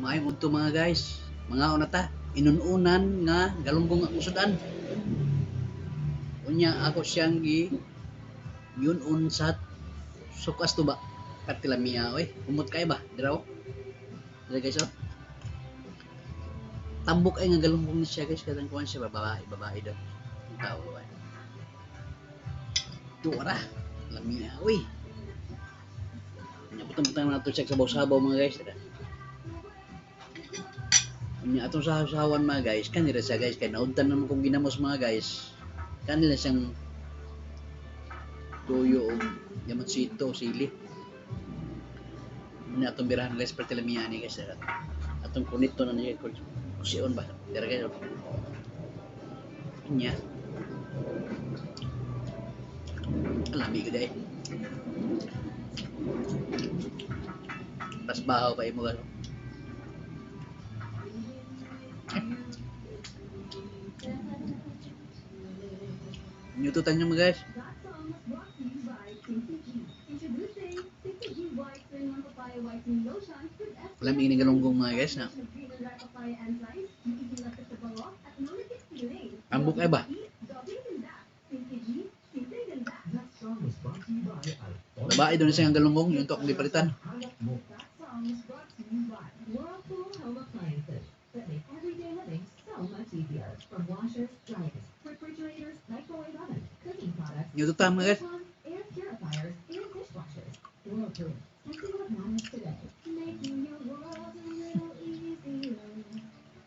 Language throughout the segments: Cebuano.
Maayong udto, mga guys. Mangaon na ta. Inununan nga galunggong akong sudan. Unya ako siyang gi yun sa sukas to ba. Katilamia oy. Humot kay ba? Dira oh. Dira, guys, oh. Tambok ay nga galunggong ni siya, guys, katang kuan siya, babae, babae daw. Ang tao, babae. Tuara. Lamia oy. Nya butang-butang na nato siya sa sabaw, mga guys. Dira. Unya atong sahaw-sahawan, mga guys, kanila siya, guys, kay naudtan naman kong ginamos, mga guys. Kanila siyang tuyo og yamatsito, sili. Unya atong birahan, guys, perti lamia ni, guys. Atong kunito na niya kusion ba. Dira, guys. Unya. Lami ko day. Tas bahaw pa imo, guys. Nyututan nyo, mga guys. That song was brought to you by CCG. Introducing CCG White 2-in-1 Papaya Whitening Lotion with SPF Lami ni galunggong, mga guys, na. green and ripe papaya enzymes, magiging lapit sa bango at malagkit feeling. Ambok ay ba? Doble ganda. CCG, simple ganda. That song was brought to you by Alfonso. Babae doon siyang galunggong, yun to akong gipalitan. Hanap mo. That song was brought to you by Whirlpool home appliances that make everyday living so much easier. From washers, dryers, refrigerators, microwave ovens, cooking products, Nyututan, mga guys. aircons, air purifiers, and dishwashers. Whirlpool, sensing what matters today. Making your world a little easier.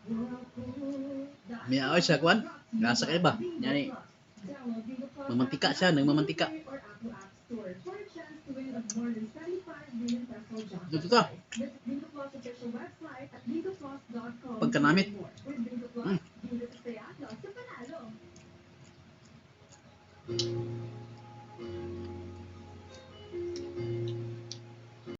Whirlpool. That May aoy sa kwan. brought to you Nasa by kay ba? Bingo Yani, Plus. Download Bingo Plus mamantika app siya, now sa nagmamantika. Google Play or Apple App Store for a chance to win of more than 75 million peso jackpot Dito ta. prize. Visit Bingo Plus official website at bingoplus.com Pagkanamit. to learn more. With Bingo Plus,